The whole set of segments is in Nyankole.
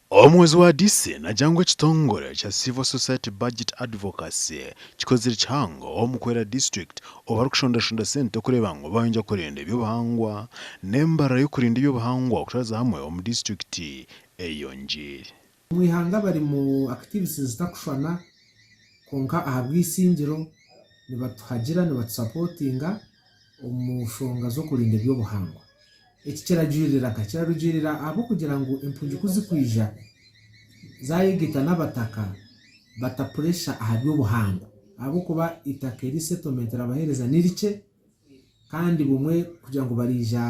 Omuhwezi wa DC naagira ngu ekitongore kya Civil Society Budget Advocacy kikozire kihango omu kuhwera disiturikiti obu barikushondashonda sente kureeba ngu bayongyera kurinda eby'obuhangwa n'embarara y'okurinda eby'obuhangwa okutwariza hamwe omu disiturikiti eyongiire. Omu ihanga bari mu activities zitakushushana kwonka ahabw'eisingiro nibatuhagira nibatusapotinga omu nshonga z'okurinda eby'obuhangwa. Eki kirajwirira nka? Kirarugiirira ahabw'okugira ngu empungi ku zikwija zaayegita n'abataka bata puresha aha by'obuhangwa ahabw'okuba eitaka eri settlement erabaheereza ni rikye kandi bumwe kugira ngu bariija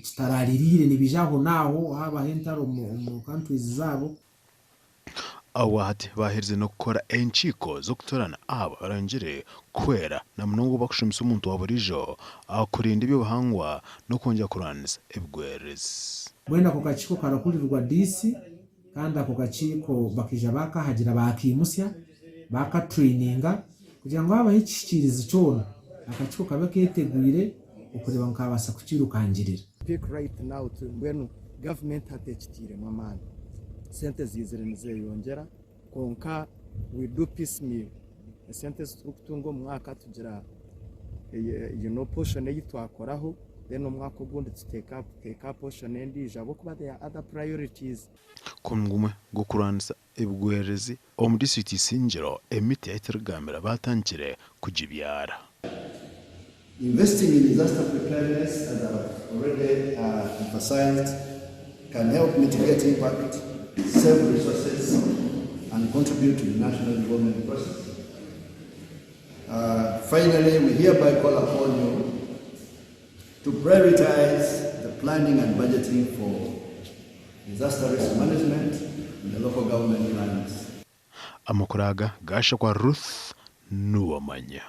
kitaraaririire nibaija ahonaaho haabaho entaro omu countries zaabo. Abo hati baaherize n'okukora enkiiko z'okutoorana abo abarangire kuhwera na munonga obu barikushomesa omuntu wa buriijo aha kurinda eby'obuhangwa n'okwongyera kurwanisa ebigwererezi. Mbwenu ako kakiiko karakurirwa DC kandi ako kakiiko bakaija baakahagira baakaimutsya, baakaturaininga kugira ngu haabaho ekihikiirizi kyona, akakiiko kabe keetegwire okureeba ngu kaabaasa kukiirukangirira. Pick right now mbwenu gavumenti hati ekitiiremu amaani. Sente ziizire nizeyongyera kwonka we do piece meal. Esente ezi turikutunga omu mwaka tugira you know portion ei twakoraho then omwaka ogundi tuteeka tuteeka portion endiijo ahabw'okuba there are other priorities. Ku gumwe gw'okurwanisa ebigwererezi omu disiturikiti Isingiro emiti ahu turikugambira baatandikire kugibyara. Investing in disaster preparedness as I have already emphasized can help mitigate impact, save resources and contribute to the national development process. Finally, we hereby call upon you to prioritize the planning and budgeting for disaster risk management in the local government plans. Amakuru aga gaashakwa Ruth Nuwamanya.